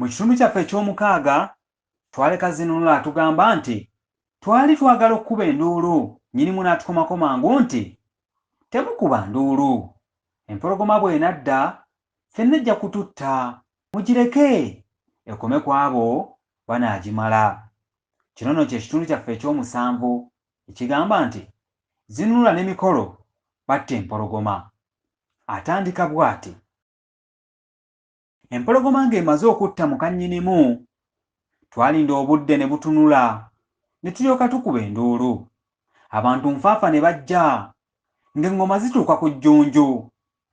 Mu kitundu kyaffe eky'omukaaga twaleka Zinunula atugamba nti twali twagala okukuba enduulu nnyinimu n'atukomako mangu nti temukuba nduulu, empologoma bw'enadda ffenna ejja kututta, mugireke ekome ku abo banaagimala. Kino nno kye kitundu kyaffe eky'omusanvu ekigamba nti Zinunula ne Mikolo batta empologoma. Atandika bw'ati. Empologoma ng'emaze okutta muka nnyinimu, twalinda obudde ne butunula ne tulyoka tukuba enduulu. Abantu nfaafa ne bajja ng'eŋŋoma zituuka ku jjunju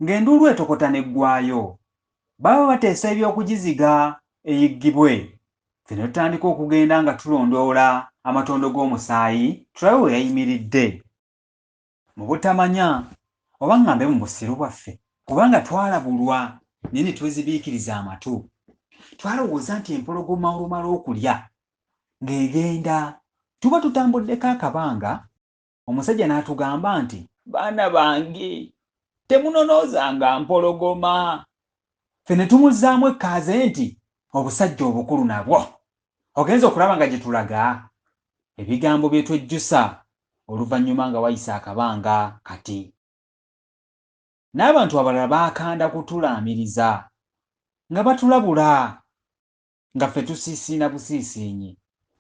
ng'enduulu etokota n'eggwaayo. Baba bateesa eby'okugiziga eyiggibwe, ffe ne tutandika okugenda nga tulondoola amatondo g'omusaayi tulabe we yayimiridde. Mu butamanya, oba ŋŋambe mu busiru bwaffe, kubanga twalabulwa naye ne twezibiikiriza amatu, twalowooza nti empologoma olumala okulya ng'egenda. Tuba tutambuddeko akabanga, omusajja n'atugamba nti. Baana bange, temunonoozanga mpologoma. Ffe ne tumuzzaamu ekkaaze nti, Obusajja obukulu nabwo ogenze okulaba nga gye tulaga? Ebigambo bye twejjusa oluvannyuma nga wayise akabanga kati. N'abantu abalala baakanda kutulaamiriza nga batulabula nga ffe tusiisiina busiisiinyi.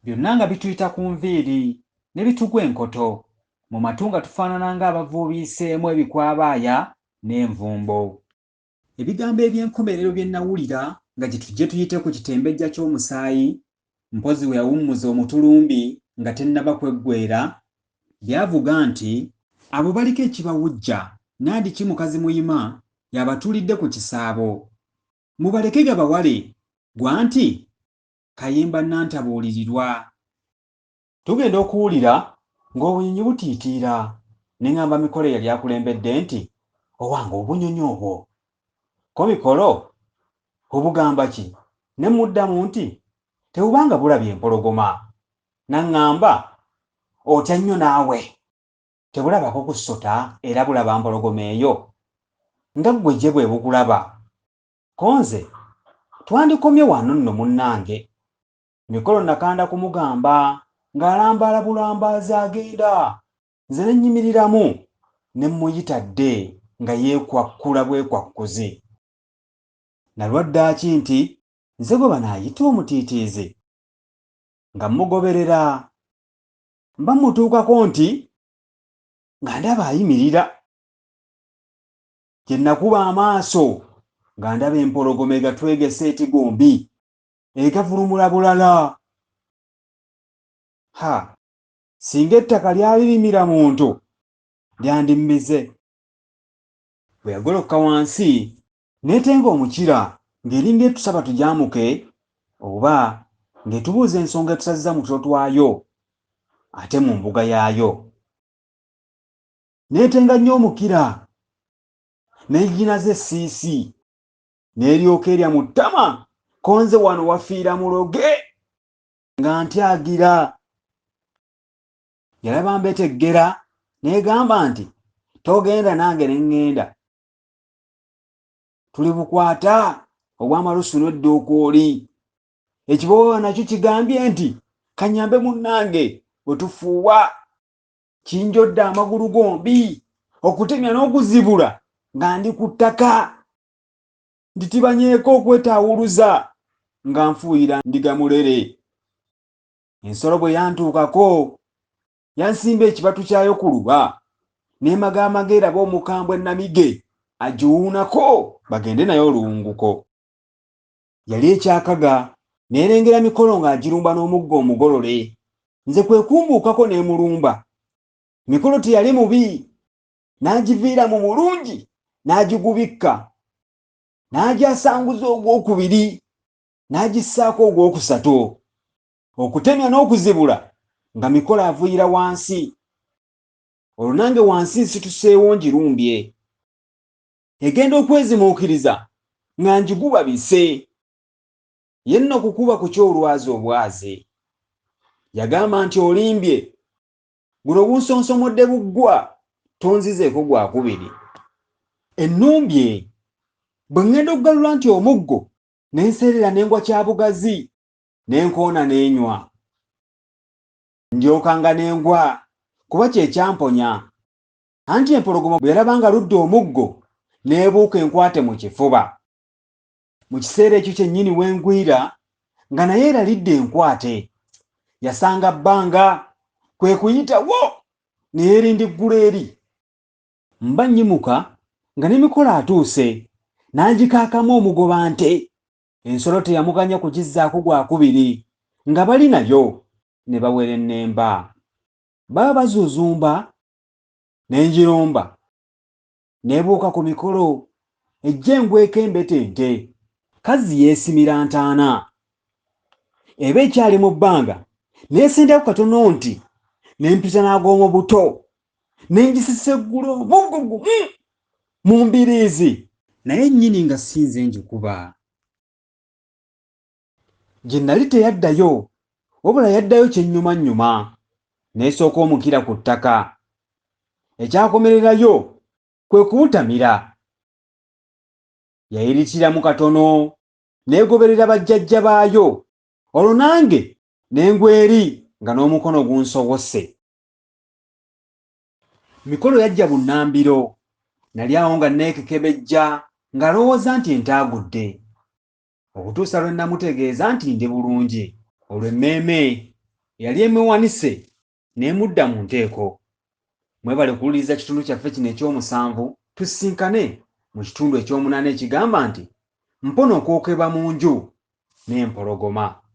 Byonna nga bituyita ku nviiri ne bitugwa enkoto mu matu nga tufaanana ng'abavuubiiseemu ebikwabaaya n'envumbo. Ebigambo eby'enkomerero bye nnawulira nga gye tujje tuyite ku kitembejja ky'omusaayi, mpozzi we yawummuza omutulumbi nga tennaba kweggweera, byavuga nti. Abo baliko ekibawujja nandiki mukazi muyima y'abatuulidde ku kisaabo. Mubaleke gabawale gwa nti Kayemba Nnantabuulirirwa. Tugenda okuwulira ng'obunyonyi butiitiira ne ŋŋamba Mikolo eyali akulembedde nti, Owange obunyonyi obwo! Ko Mikolo, Obugamba ki? Ne mmuddamu nti, Tebuba nga bulabye mpologoma. N'aŋŋamba, Otya nnyo naawe! Tebulabako ku ssota era bulaba mpologoma eyo nga ggwe gye bwe bukulaba. Ko nze, Twandikomye wano nno munnange. Mikolo nakanda kumugamba ng'alambaala bulambaazi agenda, nze ne nnyimiriramu ne mmuyita adde nga yeekwakkula bwekwakkuzi. Nalwa ddaaki nti nze gwe banaayita omutiitiizi? Nga mmugoberera mba mmutuukako nti nga ndaba ayimirira. Gye nakuba amaaso nga ndaba empologoma egatwegese etigombi. Egavulumula bulala. Ha, singa ettaka lyali limira muntu, lyandimmize. Bwe yagolokoka wansi n'etenga omukira ng'eringa etusaba tugyamuke oba ng'etubuuza ensonga etusazizza mu tulo twayo ate mu mbuga yaayo. N'etenga nnyo omukira n'eginaza essiisi. N'eryoka erya mu ttama ko nze wano wafiira muloge nga ntyagira. Yalaba mbeteggera n'egamba nti togenda nange ne ŋŋenda. Tuli bukwata obw'amalusu n'edduukuuli. Ekibooba nakyo kigambye nti kanyambe munnange bwe tufuuwa. Kinjodde amagulu gombi okutemya n'okuzibula nga ndi ku ttaka. Ntitibanyeeko okwetaawuluza nga nfuuyira ndiga mulere. Ensolo bwe yantuukako yansimba ekibatu kyayo ku luba n'emagaamaga erabe omukambwe Namige agiwuunako bagende naye oluwunguko. Yali ekyakaga n'erengera Mikolo ng'agirumba n'omuggo omugolole. Nze kwe kumbuukako n'emulumba. Mikolo teyali mubi n'agiviira mu mulungi n'agigubikka n'agyasanguza ogwokubiri n'agissaako ogwokusatu okutemya n'okuzibula nga Mikolo avuyira wansi olwo nange wansi nsituseewo ngirumbye egenda okwezimuukiriza nga ngiguba bise ye nno kukuba ku kyolwazi obwazi yagamba nti olimbye Guno gunsonsomodde buggwa tonzizeeko gwakubiri. Ennumbye. Bwe ŋŋenda okugalula nti omuggo Ne nseerera ne ngwa Kyabugazi ne nkoona n'enywa. Ndyokanga ne ngwa kuba kye kyamponya. Anti empologoma bwe yalaba nga ludda omuggo n'ebuuka enkwate mu kifuba. Mu kiseera ekyo kyennyini we ngwira nga naye eralidde enkwate. Yasanga bbanga kwe kuyitawo ne yeerindiggula eri. Mba nnyimuka nga ne Mikolo atuuse n'angikaakamu omugoba nte. Ensolo teyamuganya kugizzaako gwakubiri nga bali nayo ne bawerennemba. Baba bazuuzumba ne ngirumba n'ebuuka ku mikolo ejje engweko embetente. Kazzi yeesimira ntaana. Eba ekyali mu bbanga n'esendako katono nti ne mpita n'ag'omu buto ne ngiseseggula omuggo gumu mu mbiriizi. Naye nnyini nga si nze ngikuba. Gye nnali teyaddayo wabula yaddayo kyennyumannyuma n'esooka omukira ku ttaka. Ekyakomererayo kwe kubutamira. Yayiritiramu katono n'egoberera bajjajja baayo olwo nange ne ngwa eri nga n'omukono gunsowose. Mikolo yajja bunnambiro. Nali awo nga nneekekebejja ng'alowooza nti ntaagudde. Okutuusa lwe nnamutegeeza nti ndi bulungi olwo emmeeme eyali emuwanise n'emudda mu nteeko. Mwebale kuwuliriza kitundu kyaffe kino eky'omusanvu tusisinkane mu kitundu eky'omunaana ekigamba nti Mpona okwokebwa mu nju n'empologoma.